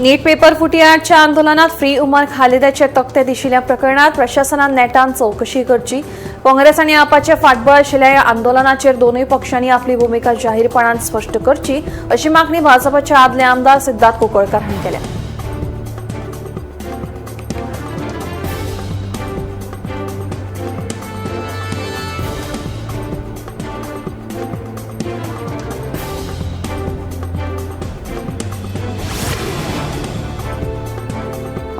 नीट पेपर फुटी आडच्या आंदोलनात फ्री उमर खालिदाचे तक्ते दिशिल्ल्या प्रकरणात प्रशासनान नेटान चवकशी करची. काँग्रेस आनी आपाचे फाटबळ आशिल्ल्या ह्या आंदोलनाचेर दोनूय पक्षांनी आपली भुमिका जाहीरपणान स्पश्ट करची अशी मागणी भाजपाचे आदले आमदार सिद्धार्थ कुंकळकार हांणी केल्या.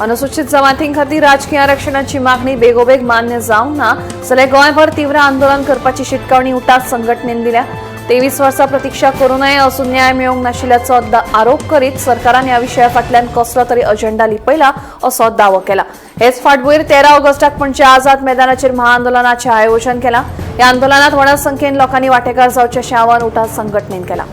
अनुसूचित जमातीं खातीर राजकीय आरक्षणाची मागणी बेगोबेग मान्य जावंक ना जाल्यार गोंयभर तीव्र आंदोलन करपाची शिटकावणी उटास संघटनेन दिल्या. 23 वर्सां प्रतिक्षा करूनय अजून न्याय मेळूंक नाशिल्ल्याचो आरोप करीत सरकारान ह्या विशया फाटल्यान कसलो तरी अजेंडा लिपयला असो दावो केला. हेच फाटभूंयेर 13 ऑगस्टाक पणजे आझाद मैदानाचेर महाआंदोलनाचें आयोजन केलां. ह्या आंदोलनात व्हडा संख्येन लोकांनी वांटेकार जावचें अशें आवाहन उटास संघटनेन केलां.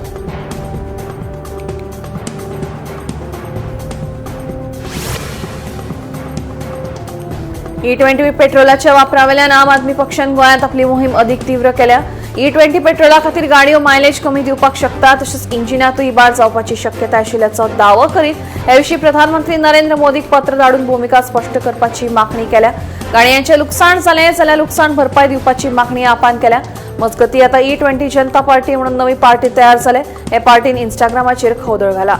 ई-20 पेट्रोलाच्या वापरावेल्यान आम आदमी पक्षान गोंयांत आपली मोहीम अदीक तीव्र केल्या. ई-20 पेट्रोला खातीर गाडयो मायलेज कमी दिवपाक शकता तशेंच इंजिनातूय इबाड जावपाची शक्यता आशिल्ल्याचो दावो करीत हे विशीं प्रधानमंत्री नरेंद्र मोदीक पत्र धाडून भुमिका स्पश्ट करपाची मागणी केल्या. गाडयांचें लुकसाण जालें जाल्यार लुकसाण भरपाय दिवपाची मागणी आपान केल्या. मजगतीं आतां ई-20 जनता पार्टी म्हणून नवी पार्टी तयार जाले. हे पार्टीन इंस्टाग्रामाचेर खवदळ घाला.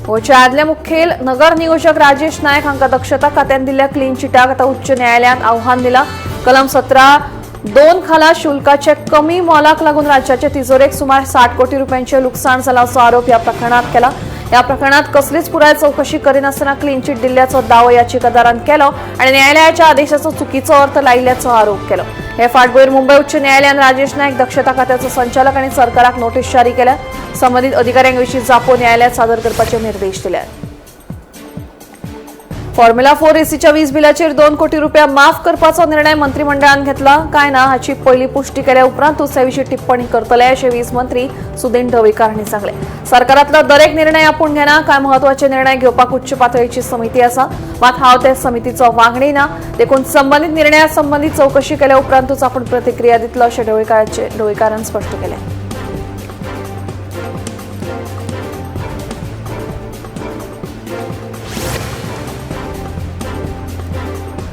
गोंयचे आदले मुखेल नगर नियोजक राजेश नायक हांकां दक्षता खात्यान दिल्ल्या क्लीन चिटाक आतां उच्च न्यायालयान आव्हान दिलां. कलम 17(2) खाला शुल्काचे कमी मोलाक लागून राज्याचे तिजोरेक सुमार 60 कोटी रुपयांचें लुकसाण जालां असो आरोप ह्या प्रकरणांत केला. ह्या प्रकरणांत कसलीच पुराय चवकशी करिनासतना क्लीन चिट दिल्ल्याचो दावो याचिकादारान केलो आनी न्यायालयाच्या आदेशाचो चुकीचो अर्थ लायिल्ल्याचो आरोप केलो. हे फाटभूंयेर मुंबय उच्च न्यायालयान राजेश नायक, दक्षता खात्याचो संचालक आनी सरकाराक नोटीस जारी केल्या. संबंधित अधिकाऱ्यांविशीं जापो न्यायालयात सादर करपाचे निर्देश दिले. फॉर्म्युला 4 एसीच्या वीज बिलाचेर 2 कोटी रुपया माफ करपाचो निर्णय मंत्रिमंडळान घेतला काय ना हाची पयली पुष्टी केल्या उपरांतूच हे विशीं टिप्पणी करतले अशें वीज मंत्री सुदिन ढवळीकार हांणी सांगलें. सरकारांतलो दरेक निर्णय आपूण घेना, कांय म्हत्वाचे निर्णय घेवपाक उच्च पातळीची समिती आसा, मात हांव ते समितीचो वांगडी ना, देखून संबंदीत निर्णया संबंदी चवकशी केल्या उपरांतूच आपूण प्रतिक्रिया दितलो अशें ढवळीकारान स्पश्ट केलें.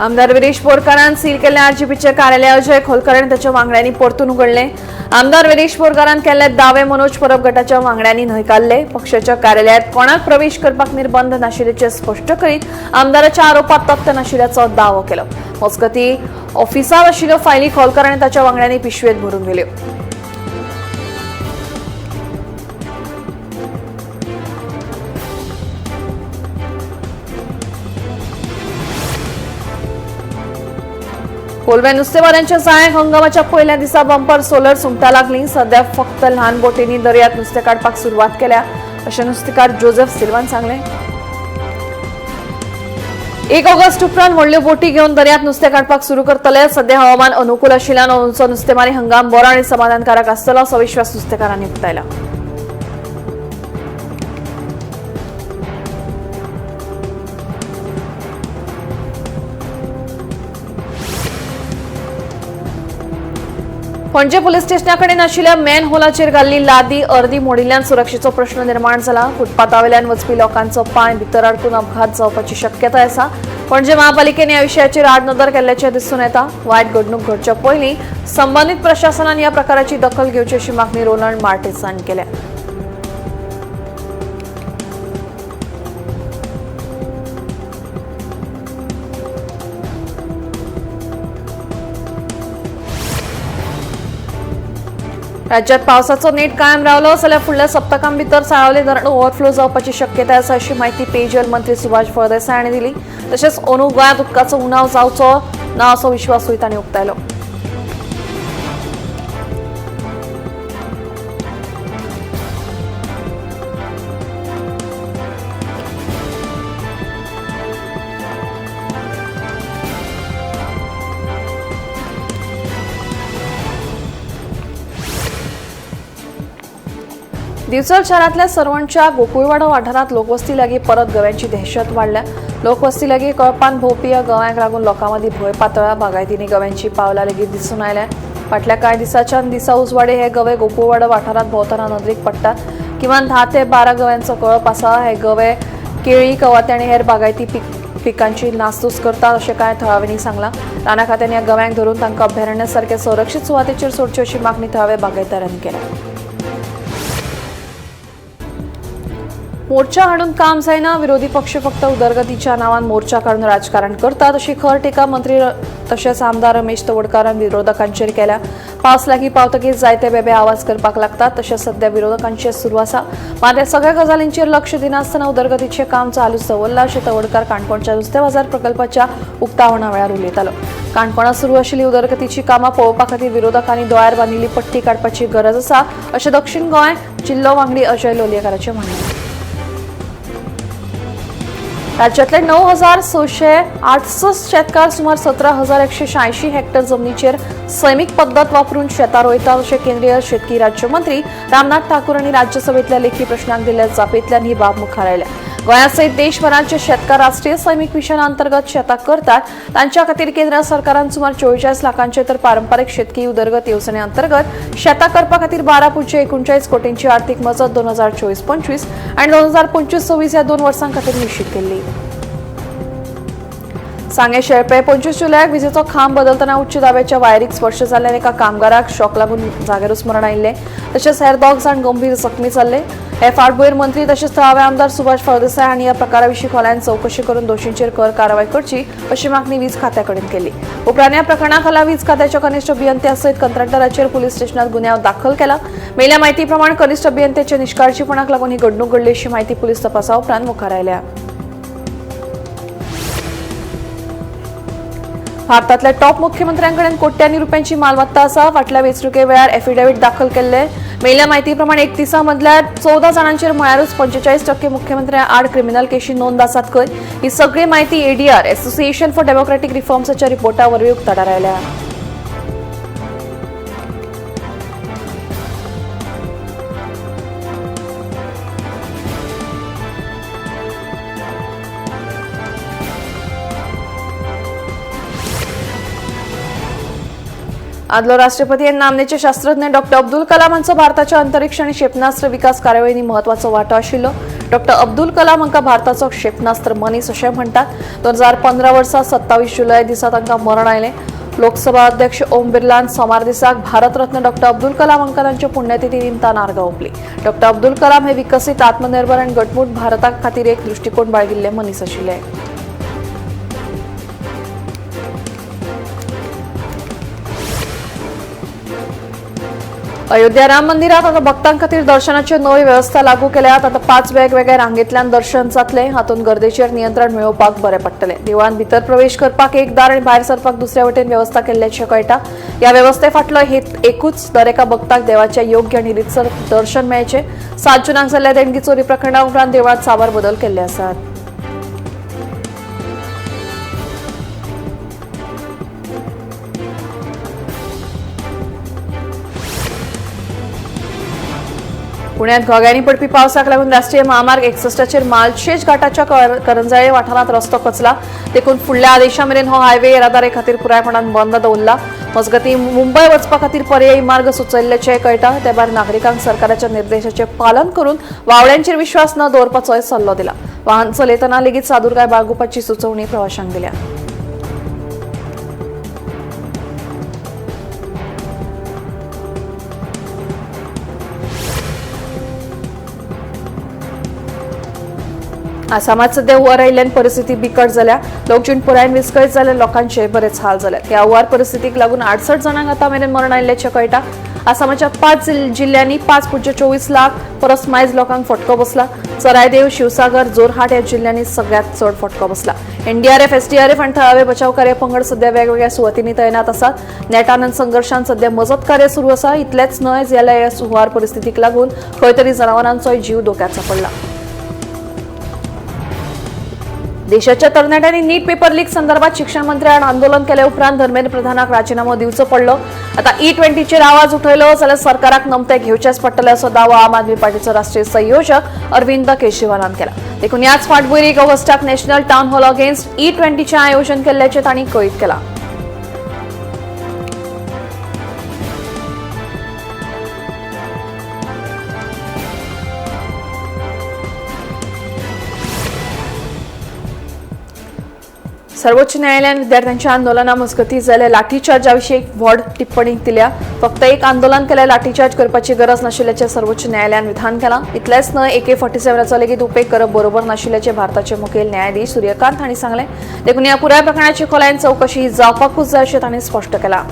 आमदार विरेश बोरकारान सील केल्ले आरजीपीचे कार्यालय अजय खोलकर आनी ताच्या वांगड्यांनी परतून उगडले. आमदार विरेश बोरकारान केल्ले दावे मनोज परब गटाच्या वांगड्यांनी न्हयकारले. पक्षाच्या कार्यालयात कोणाक प्रवेश करपाक निर्बंध नाशिल्ल्याचें स्पश्ट करीत आमदाराच्या आरोपात तथ्य नाशिल्ल्याचो दावो केलो. मजगतीं ऑफिसार आशिल्ल्यो फायली खोलकर आनी ताच्या वांगड्यांनी पिशवेंत भरून दिल्यो. कोलव्या नुस्तेमाऱ्यांच्या जाळ्यांक हंगामाच्या पयल्या दिसा बंपर सोलर सुंगटां लागली. सध्या फक्त ल्हान बोटींनी दर्यांत नुस्तें काडपाक सुरवात केल्या अशें नुस्तेकार जोसेफ सिल्वान सांगलें. 1 ऑगस्ट उपरांत व्हडल्यो बोटी घेवन दर्यांत नुस्तें काडपाक सुरू करतले. सध्या हवामान अनुकूल आशिल्ल्यान अंदूचो नुस्तेमारी हंगाम बरो आनी समाधानकारक आसतलो असो विश्वास नुस्तेकारांनी उक्तायला. पणजे पुलीस स्टेशना कडेन आशिल्ल्या मॅन होलाचेर घाल्ली लादी अर्दी मोडिल्ल्यान सुरक्षेचो प्रश्न निर्माण जाला. फुटपाथावेल्यान वचपी लोकांचो पांय भितर अडकून अपघात जावपाची शक्यताय आसा. पणजे महापालिकेन ह्या विशयाचेर आडनदर केल्ल्याचें दिसून येता. वायट घडणूक घडच्या पयलीं संबंदीत प्रशासनान ह्या प्रकाराची दखल घेवची अशी मागणी रोलंड मार्टिन्स हांणी केल्या. राज्यात पावसाचो नेट कायम रावलो जाल्यार फुडल्या सप्तकां भितर साळावले धरण ओव्हरफ्लो जावपाची शक्यताय आसा अशी माहिती पेयजल मंत्री सुभाष फळदेसाय हांणी दिली. तशेंच अंदू गोंयांत उदकाचो उणाव जावचो ना असो विश्वासूय तांणी उक्तायलो. दिवचल शहरांतल्या सर्वणच्या गोकुळवाडो वाठारांत लोकवस्ती लागीं परत गव्यांची दहशत वाडल्या. लोकवस्ती लागीं कळपान भोंवपी ह्या गव्यांक लागून लोकां मदीं भंय पातळ्ळा. बागायतींनी गव्यांची पावलां लेगीत दिसून आयल्या. फाटल्या कांय दिसाच्यान दिसा उजवाडे हे गवे गोकुळवाडो वाठारांत भोंवतना नदरेक पडटात. किमान 10 ते 12 गव्यांचो कळप आसा. हे गवे केळी, कवाथे आनी हेर बागायती पिकांची नासधूस करतात अशें कांय थळाव्यांनी सांगलां. राना खात्यान ह्या गव्यांक धरून तांकां अभयारण्य सारक्या संरक्षीत सुवातेचेर सोडचे अशी मागणी थळाव्या बागायतदारांनी केल्या. मोर्चा हाडून काम जायना, विरोधी पक्ष फक्त उदरगतीच्या नावान मोर्चा काडून राजकारण करतात अशी खर टिका मंत्री तशेंच आमदार रमेश तवडकारान विरोधकांचेर केल्या. पावस लागीं पावतकीच जायते बेबे आवाज करपाक लागतात, तशेंच सध्या विरोधकांचेर सुरू आसा. मात ह्या सगळ्या गजालींचेर लक्ष दिनासतना उदरगतीचें काम चालूच दवरलां अशें तवडकार काणकोणच्या नुस्तें बाजार प्रकल्पाच्या उक्तावणा वेळार उलयतालो. काणकोणांत सुरू आशिल्ली उदरगतीची कामां पळोवपा खातीर विरोधकांनी दोळ्यार बांदिल्ली पट्टी काडपाची गरज आसा अशें दक्षिण गोंय जिल्लो वांगडी अजय लोलयेकाराचें म्हणणें. राज्यातले 9,668 शेतकार सुमार 17,186 हेक्टर जमनीचेर सैमीक पद्दत वापरून शेतां रोयतात अशें केंद्रीय शेतकी राज्यमंत्री रामनाथ ठाकूर हांणी राज्यसभेंतल्या लेखी प्रश्नाक दिल्ल्या जापेंतल्यान ही बाब मुखार आयल्या. गोंया सयत देशभरांचे शेतकार राष्ट्रीय सैमीक मिशना अंतर्गत शेतां करतात तांच्या खातीर केंद्र सरकारान सुमार 44 लाखांचे तर पारंपरीक शेतकी उदरगत येवजणे अंतर्गत शेतां करपा खातीर 12.39 कोटींची आर्थिक मजत 2024-25 आनी 2025-26 ह्या 2 वर्सां खातीर निश्चित केल्ली. सांगें शेळपे 25 जुलयाक विजेचो खांब बदलतना उच्च दाब्याच्या वायरीक स्पर्श जाल्ल्यान एका कामगाराक शॉक लागून जाग्यारूच मरण आयिल्लें. तशेंच हेर 2 जाण गंभीर जखमी जाल्ले. हे फाटभुंयेर मंत्री तशेंच थळावे आमदार सुभाष फळदेसाय हांणी ह्या प्रकारा विशीं खोलायेन चवकशी करून दोशींचेर खर कारवाय करची अशी मागणी वीज खात्या कडेन केली. उपरांत ह्या प्रकरणा खाला वीज खात्याच्या कनिष्ठ अभियंत्या सयत कंत्राटदाराचेर पुलीस स्टेशनात गुन्यांव दाखल केला. मेल्या म्हायती प्रमाण कनिष्ठ अभियंत्याच्या निष्काळजीपणाक लागून ही घडणूक घडली अशी म्हायती पुलीस तपासा उपरांत मुखार आयल्या. भारतांतल्या टॉप मुख्यमंत्र्यांकडेन कोट्यांनी रुपयांची मालमत्ता आसा. फाटल्या वेंचणुके वेळार एफिडेव्हिट दाखल केल्ले. मेल्या म्हायती प्रमाण 31 मदल्या 14 जाणांचेर म्हळ्यारूच 45% मुख्यमंत्र्यां आड क्रिमिनल केशी नोंद आसात खंय. ही सगळी म्हायती एडीआर एसोसिएशन फॉर डेमोक्रॅटिक रिफॉर्म्साच्या रिपोर्टा वरवीं उक्ताडार आयल्या. आदलो राष्ट्रपती आनी नामनेचे शास्त्रज्ञ डॉक्टर अब्दुल कलाम हांचो भारताच्या अंतरिक्ष आनी क्षेपणास्त्र विकास कार्यावळींनी म्हत्वाचो वांटो आशिल्लो. डॉक्टर अब्दुल कलाम हांकां भारताचो क्षेपणास्त्र मनीस अशें म्हणटात. 2015 वर्सा 27 जुलय दिसा तांकां मरण आयलें. लोकसभा अध्यक्ष ओम बिर्लान सोमार दिसाक भारतरत्न डॉक्टर अब्दुल कलाम हांकां तांच्या पुण्यतिथी निमतान आर्गां ओंपली. डॉक्टर अब्दुल कलाम हे विकसीत, आत्मनिर्भर आनी घटमूट भारता खातीर एक दृश्टिकोण बाळगिल्ले मनीस आशिल्ले. अयोध्या राम मंदिरात आता भक्तां खातीर दर्शनाची नवी वेवस्था लागू केल्यात. आता 5 वेगवेगळ्या रांगेंतल्यान दर्शन जातलें. हातूंत गर्देचेर नियंत्रण मेळोवपाक बरें पडटलें. देवळांत भितर प्रवेश करपाक एक दार आनी भायर सरपाक दुसऱ्या वटेन वेवस्था केल्ल्याचें कळटा. ह्या वेवस्थे फाटलो हेत एकूच, दरेका भक्ताक देवाच्या योग्य आनी रितसर दर्शन मेळचें. 7 जुनाक जाल्ल्या देणगी चोरी प्रकरणा उपरांत देवळांत साबार बदल केल्ले आसात. पुण्यात घोग्यांनी पडपी पावसाक लागून राष्ट्रीय महामार्ग 61चेर मालशेज घाटाच्या करंजाळे वाठारांत रस्तो खचला. देखून फुडल्या आदेशा मेरेन हो हायवे येरादारी खातीर पुरायपणान बंद दवरला. मजगतीं मुंबय वचपा खातीर पर्यायी मार्ग सुचयल्ल्याचें कळटा. ते भायर नागरिकांक सरकाराच्या निर्देशाचें पालन करून वावड्यांचेर विश्वास न दवरपाचोय सल्लो दिला. वाहन चलयतना लेगीत सादुरकाय बाळगुपाची सुचोवणी प्रवाशांक दिल्या. आसामात सध्या हुंवार आयिल्ल्यान परिस्थिती बिकट जाल्या. लोकजीण पुरायेन विस्कळीत जाल्ल्यान लोकांचे बरेच हाल जाल्यात. ह्या हुंवार परिस्थितीक लागून 68 जाणांक आतां मेरेन मरण आयिल्ल्याचें कळटा. आसामाच्या 5 जिल्ल्यांनी 5.24 लाख परस मायज लोकांक फटको बसला. चरायदेव, शिवसागर, जोरहाट ह्या जिल्ल्यांनी सगळ्यांत चड फटको बसला. एनडीआरएफ, एसडीआरएफ आनी थळावे बचाव कार्य पंगड सध्या वेगवेगळ्या सुवातींनी तैनात आसात. नेटान आनी संघर्शान सध्या मजत कार्य सुरू आसा. इतलेंच न्हय जाल्यार ह्या हुंवार परिस्थितीक लागून खंय तरी जनावरांचोय जीव धोक्याचो पडला. देशाच्या तरणाट्यांनी नीट पेपर लीक संदर्भात शिक्षण मंत्र्यान आंदोलन केले उपरांत धर्मेंद्र प्रधानाक राजीनामो दिवचो पडलो. आता E20चेर आवाज उठयलो जाल्यार सरकाराक नमते घेवचेच पडटले असो दावो आम आदमी पार्टीचो राष्ट्रीय संयोजक अरविंद केजरीवालान केला. देखून ह्याच फाटभुंयेर 1 ऑगस्टाक नॅशनल टावन हॉल अगेन्स्ट E20चें आयोजन केल्ल्याचें तांणी कळीत केलां. सर्वोच्च न्यायालयान विद्यार्थ्यांच्या आंदोलना मजगती जाल्ल्या लाठीचार्जा विशीं एक व्हड टिप्पणी दिल्या. फक्त एक आंदोलन केल्यार लाठीचार्ज करपाची गरज नाशिल्ल्याचें सर्वोच्च न्यायालयान विधान केलां. इतलेंच न्हय, AK-47 लेगीत उपेग करप बरोबर नाशिल्ल्याचें भारताचे मुखेल न्यायाधीश सूर्यकांत हांणी सांगलें. देखून ह्या पुराय प्रकरणाची खोलायेन चवकशी जावपाकूच जाय अशें तांणी स्पश्ट केलां.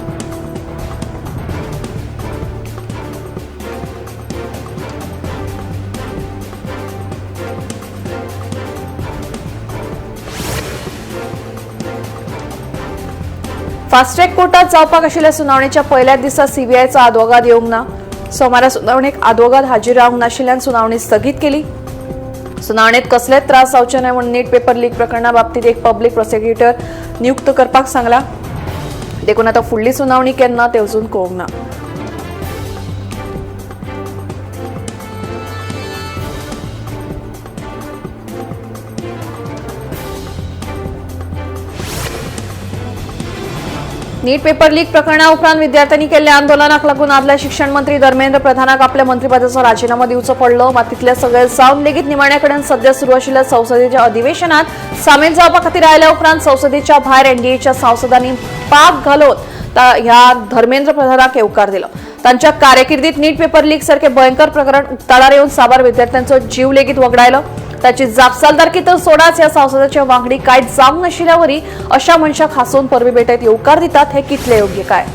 फास्ट्रॅक कोर्टात जावपाक आशिल्ल्या सुनावणेच्या पयल्याच दिसा सीबीआयचो आदवोगाद येवंक ना. सोमारा सुनावणेक आदवोगाद हाजीर रावंक नाशिल्ल्यान सुनावणी स्थगीत केली. सुनावणेत कसलेच त्रास जावचे न्हय म्हूण नीट पेपर लीक प्रकरणा बाबतीत एक पब्लीक प्रोसिक्युटर नियुक्त करपाक सांगला. देखून आतां फुडली सुनावणी केन्ना ते अजून कळूंक ना. नीट पेपर लीक प्रकरणा उपरांत विद्यार्थ्यांनी केल्ल्या आंदोलनाक लागून आदल्या शिक्षण मंत्री धर्मेंद्र प्रधानाक आपल्या मंत्रीपदाचो राजीनामो दिवचो पडलो. मात तितले सगळे जावन लेगीत निमाण्या कडेन सध्या सुरू आशिल्ल्या संसदेच्या अधिवेशनात सामील जावपा खातीर आयल्या उपरांत संसदेच्या भायर एनडीएच्या सांसदांनी पाक घालून ह्या धर्मेंद्र प्रधानाक येवकार दिलो. तांच्या कारकिर्दीत नीट पेपर लीक सारखे भयंकर प्रकरण उक्ताडार येवन साबार विद्यार्थ्यांचो जीव लेगीत वगडायलो. ताची जापसालदारकी तर सोडाच, ह्या संसदेचे वांगडी कांय जावंक नाशिल्ल्यावरी अशा मनशाक हांसोवन परबी भेटयत येवकार दितात हे कितले योग्य काय?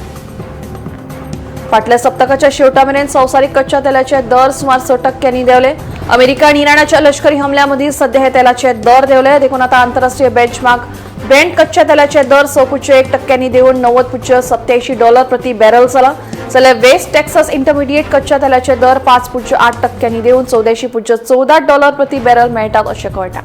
फाटल्या सप्तकाच्या शेवटा मेरेन संवसारीक कच्च्या तेलाचे दर सुमार 6% देंवले. अमेरिका आनी इराणाच्या लष्करी हमल्यामदीं सध्या हे तेलाचे दर देंवले. देखून आतां आंतरराष्ट्रीय बेंचमार्क ब्रेंट कच्च्या तेलाचे दर 6.1% देंवून $90.87 प्रति बॅरल जाला. जाल्यार वेस्ट टेक्सास इंटरमिडिएट कच्च्या तेलाचे दर 5.8% देंवून $84.14 प्रति बॅरल मेळटात अशें कळटा.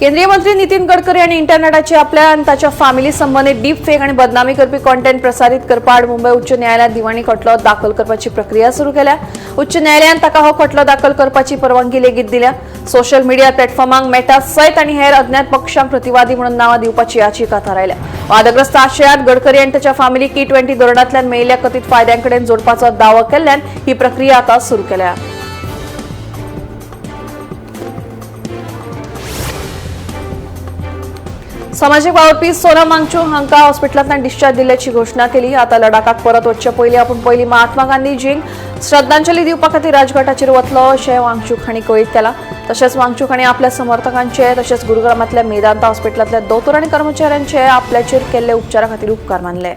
केंद्रीय मंत्री नितीन गडकरी यांनी इंटरनेटाचे आपल्या आनी ताच्या फॅमिली संबंदीत डीप फेक आनी बदनामी करपी कॉन्टेंट प्रसारीत करपा आड मुंबय उच्च न्यायालयात दिवाणी खटलो दाखल करपाची प्रक्रिया सुरू केल्या. उच्च न्यायालयान ताका हो खटलो दाखल करपाची परवानगी लेगीत दिल्या. सोशल मिडिया प्लॅटफॉर्मांक मेटा सयत आनी हेर अज्ञात पक्षांक प्रतिवादी म्हणून नांवां दिवपाची याचिका थारायल्या. वादग्रस्त आशयात गडकरी आनी ताच्या फॅमिलीक E-20 धोरणांतल्यान मेळिल्ल्या कथीत फायद्यांकडेन जोडपाचो दावो केल्ल्यान ही प्रक्रिया आतां सुरू केल्या. सामाजीक वावुरपी सोनम वांगचूक हांकां हॉस्पिटलांतल्यान डिस्चार्ज दिल्ल्याची घोशणा केली. आतां लडाखाक परत वचचे पयलीं आपूण पयलीं महात्मा गांधीजींक श्रद्धांजली दिवपा खातीर राजघाटाचेर वतलो अशें वांगचूक हांणी कळीत केलां. तशेंच वांगचूक हांणी आपल्या समर्थकांचे तशेंच गुरुग्रामांतल्या मेदांता हॉस्पिटलांतल्या दोतोर आनी कर्मचाऱ्यांचे आपल्याचेर केल्ले उपचारा खातीर उपकार मानले.